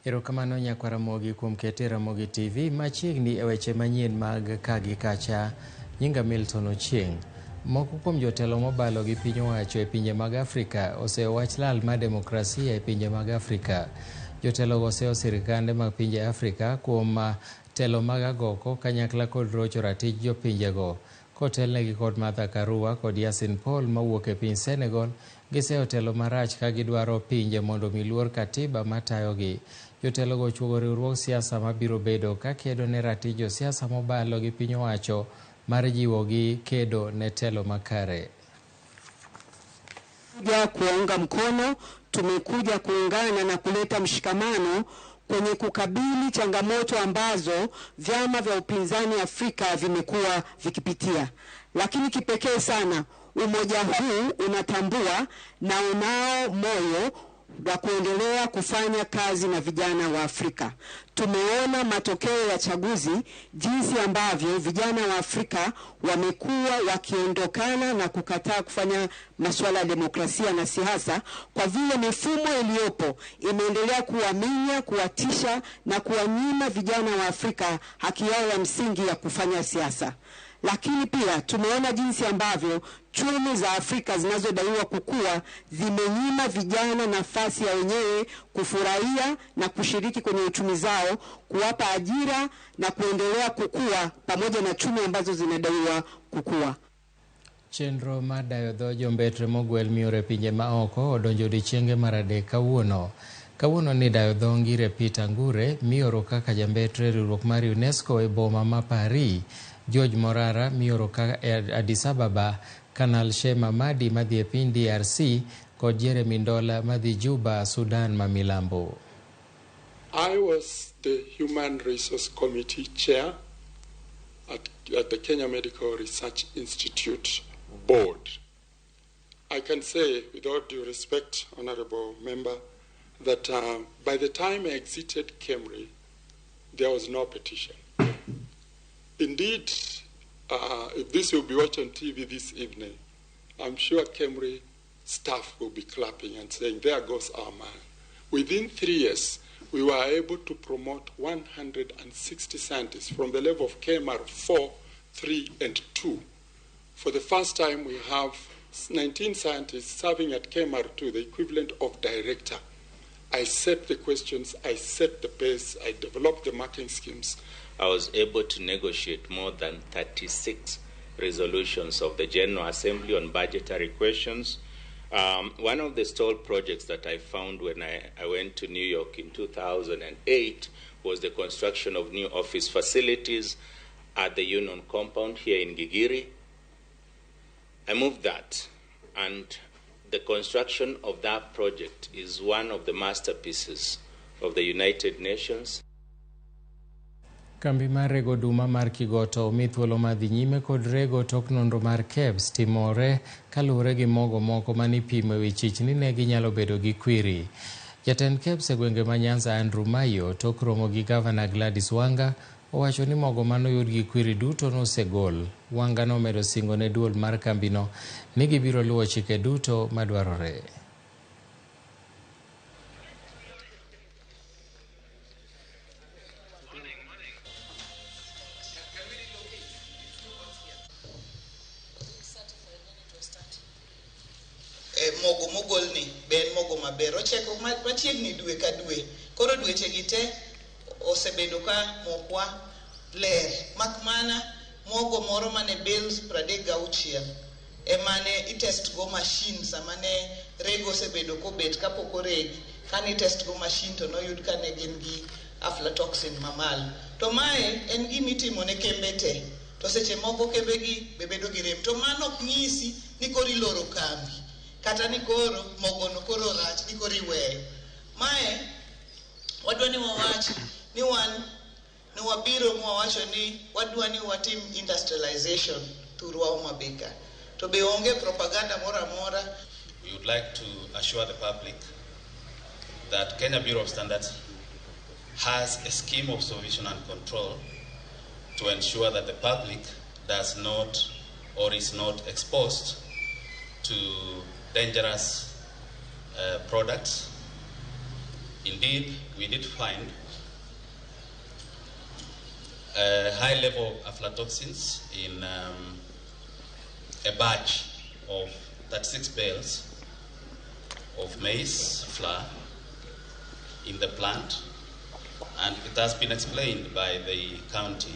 Erokamano nyakwa Ramogi kuom kete Ramogi TV machiegni e weche manyien mag ka gi kacha. Nyinga Milton Ochieng'. Moko kuom jotelo mobalo gi piny owacho e pinje mag Afrika oseyo wach lal mar demokrasia e pinje mag Afrika. Jotelogo oseyo sirkande mag pinje Afrika kuom telo mag agoko kanyakla kod rocho ratich jopinjego. Kotelnegi kod Martha Karua kod Yasin Paul mawuok e piny Senegal, giseyo telo marach ka gidwaro pinje mondo omi luor katiba matayogi. Jotelogo ochuogo riwruog siasa mabiro bedo ka kedo ne ratich josiasa mobalo gi piny owacho mar jiwogi kedo ne telo makare. Kuja kuwaunga mkono, tumekuja kuungana na kuleta mshikamano kwenye kukabili changamoto ambazo vyama vya upinzani Afrika vimekuwa vikipitia. Lakini kipekee sana umoja huu unatambua na unao moyo wa kuendelea kufanya kazi na vijana wa Afrika. Tumeona matokeo ya chaguzi jinsi ambavyo vijana wa Afrika wamekuwa wakiondokana na kukataa kufanya masuala ya demokrasia na siasa, kwa vile mifumo iliyopo imeendelea kuwaminya, kuwatisha na kuwanyima vijana wa Afrika haki yao ya msingi ya kufanya siasa. Lakini pia tumeona jinsi ambavyo chumi za Afrika zinazodaiwa kukua zimenyima vijana nafasi ya wenyewe kufurahia na kushiriki kwenye uchumi zao, kuwapa ajira na kuendelea kukua pamoja na chumi ambazo zinadaiwa kukua. Chenro mar dayo dho jombetre mogwel mioro e pinje maoko odonjo odiechienge mar adek kawuono. Kawuono ni dayo dho Ngire Peter Ngure mioro kaka jambetre riwruok mar UNESCO e boma ma Paris, George Morara mioro kaka e Addis Ababa, Kanal Shema Madi madhi e piny DRC kod Jeremy Ndola madhi Juba, Sudan ma milambo. I was the Human Resource Committee Chair at the Kenya Medical Research Institute Board. I can say, with all due respect, Honorable Member, that by the time I exited KEMRI, there was no petition. Indeed, if this will be watched on TV this evening, I'm sure KEMRI staff will be clapping and saying, there goes our man. Within 3 years, we were able to promote 160 scientists from the level of KMR 4, 3, and 2. For the first time, we have 19 scientists serving at KMR 2, the equivalent of director. I set the questions, I set the pace, I developed the marking schemes. I was able to negotiate more than 36 resolutions of the General Assembly on budgetary questions. One of the stalled projects that I found when I went to New York in 2008 was the construction of new office facilities at the Union compound here in Gigiri. I moved that, and the construction of that project is one of the masterpieces of the United Nations. Kambi mar rego oduma mar Kigoto omi thuolo mar dhi nyime kod rego tok nonro mar KEBS timore kaluwore gi mogo moko manipimo e wi chich ni ne ginyalo bedo gi kwiri. Jatend KEBS e gwenge ma Nyanza Andrew Mayo tok romo gi Gavana Gladys Wanga owacho ni mogo manoyud gi kwiri duto nosegol. Wanga nomedo singo ne duol mar kambino ni gibiro luwo chike duto madwarore. Mogo mogolni be en mogo maber, ocheko machiegni dwe ka dwe. Koro dweche gi te osebedo ka mokwa ler, mak mana mogo moro mane bales 36 emane itest go machine sama ne rego osebedo kobet kapok oregi. Kane itest go machine to noyud ka ne gin gi aflatoxin mamalo. To mae en gima itimo ne kembe te, to seche moko kembe gi be bedo gi rem. To mano ok nyisi ni koro iloro kambi kata ni koro mogono koro rach ni koro iweyo. Mae wadwa ni wawach ni wan ne wabiro mwawacho ni wadwa ni watim industrialization thurwa Homa Bay ka. To be onge propaganda moro amora. We would like to assure the public that Kenya Bureau of Standards has a scheme of supervision and control to ensure that the public does not or is not exposed to dangerous products. Indeed, we did find a high level of aflatoxins in a batch of 36 bales of maize flour in the plant, and it has been explained by the county.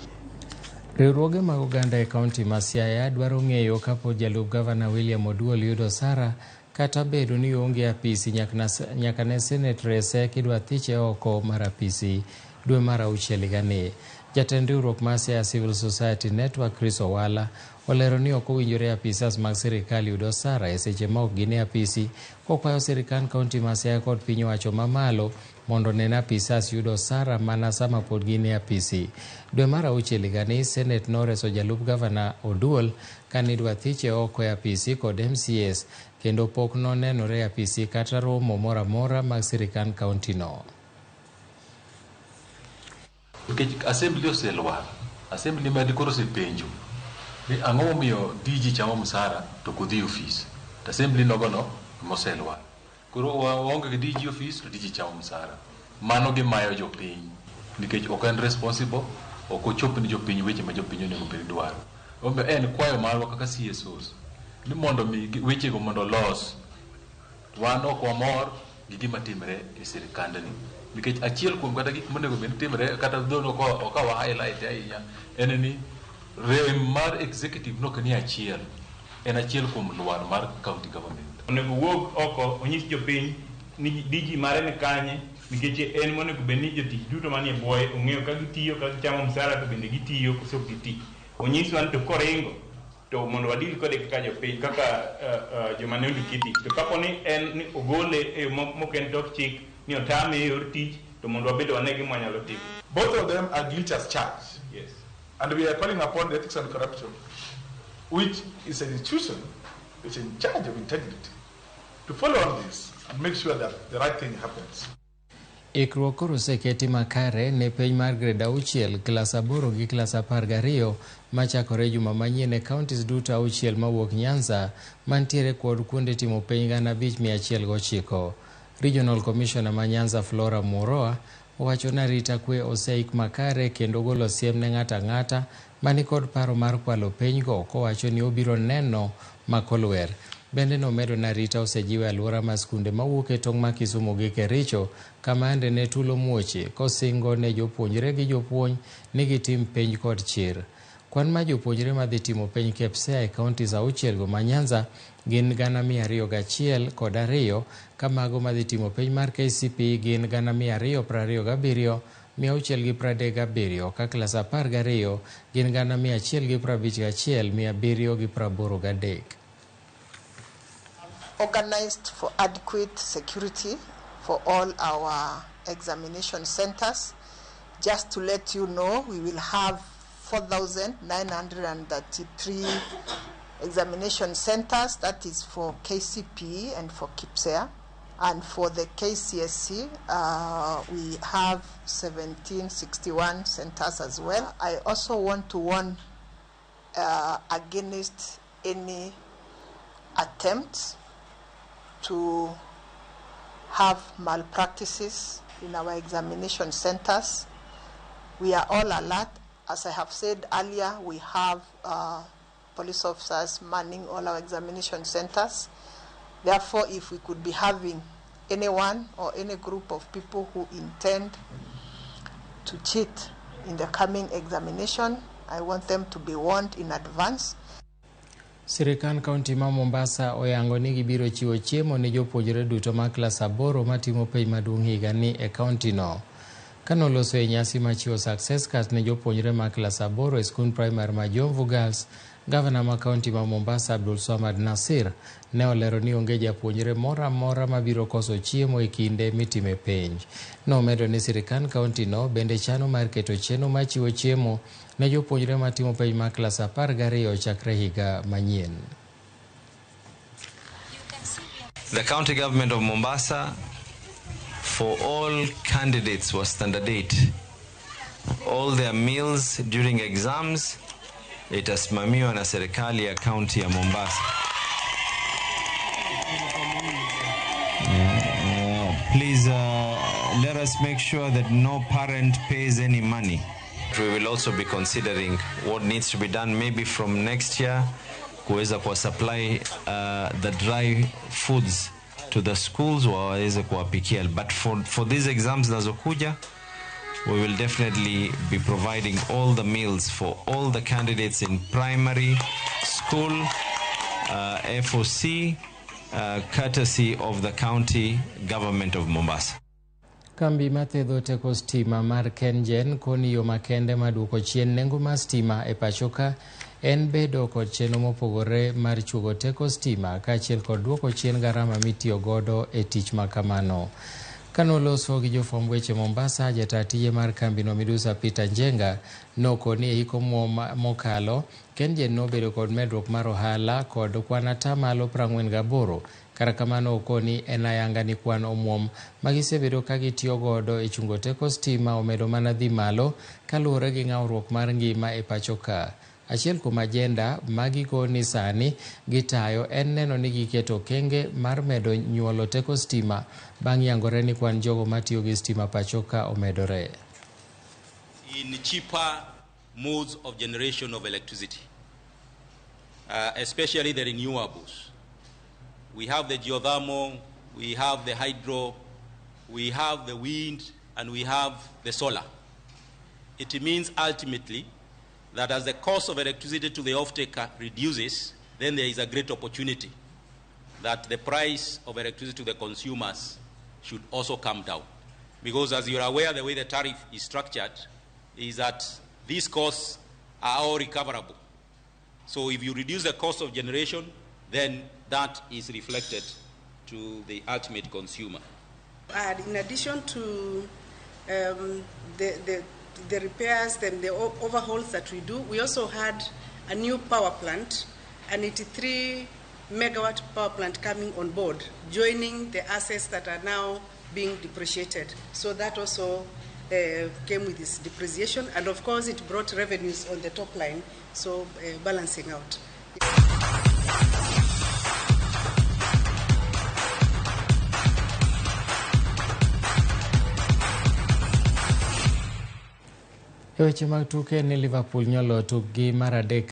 Riwruoge mag oganda e kaunti ma Siaya dwaro ng'eyo kapo jalup gavana William Oduol yudo osara kata bedo ni oonge apisi nyaka ne Senet rese kidwa thiche oko mar apisi dwe mar auchiel higani. Jatend riwruok mar Siaya Civil Society Network Chris Owala olero ni ok owinjore apisas mag sirikal yud osara e seche ma ok gin e apisi, kokwayo sirikand kaunti ma Siaya kod piny owacho mamalo mondo one ni apisas yudo osara mana sama pod gin e apisi. Dwe mar auchiel higani, Senet noreso jalup gavana Oduol kane idwa thiche oko e apisi kod MCAs kendo pok nonenore e apisi kata romo moro amora mag sirikand kaunti no. Nikech assembly oselwar, assembly ma koro osepenjo ni ang'o momiyo DG chamo msara to ok odhi e ofis, to assembly nogono moselwar. Koro waonge gi DG ofis to DG chamo msara. Mano gimayo jopiny nikech ok en responsible, ok ochop ni jopiny weche ma jopiny onego bed ni dwaro. Omiyo en kwayo marwa kaka CSOs ni mondo mi wechego mondo olos. Wan ok wamor gi gima timre e sirikandni nikech achiel kuom kata gik monego bed ni timre kata dhono ok wa highlight ahinya en ni rem mar executive nok ni achiel en achiel kuom lwar mar county government. Onego wuog oko onyis jopiny ni DG mare ni kanye, nikech en monego bed ni jotich duto manie bwoye ong'eyo ka gitiyo, ka gichamo msara, to bende gitiyo koso ok giti. Onyiswa ni to koringo to mondo wadil kode kaka jopiny, kaka joma ne ondiki tich. To kapo ni en ni ogole e yo mok en tok chik, ni otame e yor tich, to mondo wabed wane gima wanyalo timo. Both of them are guilty as charged. Yes. And we are calling upon the Ethics and Corruption, which is an institution which is in charge of integrity, to follow on this and make sure that the right thing happens. Ikruok koro oseketi makare ne penj mar grade 6, klas 8 gi klas 12 machakore juma manyien e counties duto 6 mawuok Nyanza mantiere kod kuonde timo penj 5109. Regional Commissioner ma Nyanza Flora Muoroa owacho ni arita kwe oseik makare kendo golo siem ne ng'ato ang'ata manikod paro mar kwalo penjgo, kowacho ni obiro neno makolwer. Bende nomedo ni arita osejiw e alwora mar skunde mawuok e tong' ma Kisumu gi Kericho kama yande ne tulo muoche, kosingo ne jopuonjre gi jopuonj ni gitim penj kod chir. Kwan mar jopuonjre madhi timo penj KPSEA e counties 6 go ma Nyanza gin 201,002, ka mago madhi timo penj mar KCPE gin 227,637, ka klas 12 gin 151,783. Organized for adequate security for all our examination centers. Just to let you know, we will have 4,933 examination centers, that is for KCPE and for KPSEA. And for the KCSE, we have 1761 centers as well. I also want to warn against any attempts to have malpractices in our examination centers. We are all alert. As I have said earlier, we have police officers manning all our examination centers. Therefore, if we could be having anyone or any group of people who intend to cheat in the coming examination, I want them to be warned in advance. Sirikand kaunti ma Mombasa oyango ni gibiro chiwo chiemo ne jopuonjre duto ma klas 8 matimo penj maduong' higani e kaunti no. Kanoloso e nyasi mar chiwo success cards ne jopuonjre ma klas 8 e skund primary ma Jomvu Girls, gavana ma kaunti ma Mombasa Abdul Swamad Nasir ne olero ni onge japuonjre moro amora mabiro koso chiemo e kinde mitime penj. Nomedo ni sirikand kaunti no bende chano mar keto chenro mar chiwo chiemo ne jopuonjre matimo penj mar klas 12 chakre higa manyien. The county government of Mombasa, for all candidates was standard 8, all their meals during exams itasimamiwa na serikali ya kaunti ya Mombasa. Please, Let us make sure that no parent pays any money. We will also be considering what needs to be done maybe from next year kuweza kuwa supply the dry foods to the schools waweze kuwapikia, but for these exams zinazokuja we will definitely be providing all the meals for all the candidates in primary school, FOC, courtesy of the county government of Mombasa. Kambi mathedho teko stima mar KenGen koni yo makende mar duoko chien nengo mar stima e pacho ka en bedo kod chenro mopogore mar chuogo teko stima kaachiel kod duoko chien garama mitiyo godo e tich makamano. Kanoloso gi jofwamb weche Mombasa, jataa tije mar kambino Midusa Peter Njenga nokoni e hik omuom mokalo KenGen nobedo kod medruok mar ohala kod kwan atamalo 48. Kata kamano okoni en ayanga ni kwan omuom magisebedo ka gitiyo godo e chungo teko stima omedo mana dhi malo kaluwore gi ng'awruok mar ngima e pacho ka. Achiel kuom ajenda magikoni sani gitayo en neno ni giketo okenge mar medo nyuolo teko stima bang' yangore ni kwan jogo matiyo gi stima pacho ka omedore. In cheaper modes of generation of electricity, especially the renewables. We have the geothermal, we have the hydro, we have the wind, and we have the solar. It means ultimately that as the cost of electricity to the off-taker reduces, then there is a great opportunity that the price of electricity to the consumers should also come down. Because as you're aware, the way the tariff is structured is that these costs are all recoverable. So if you reduce the cost of generation, then that is reflected to the ultimate consumer. And in addition to the repairs and the overhauls that we do, we also had a new power plant, an 83 megawatt power plant coming on board, joining the assets that are now being depreciated. So that also came with this depreciation, and of course it brought revenues on the top line, so balancing out. E weche mag tuke ni Liverpool nyolo tukgi mar adek.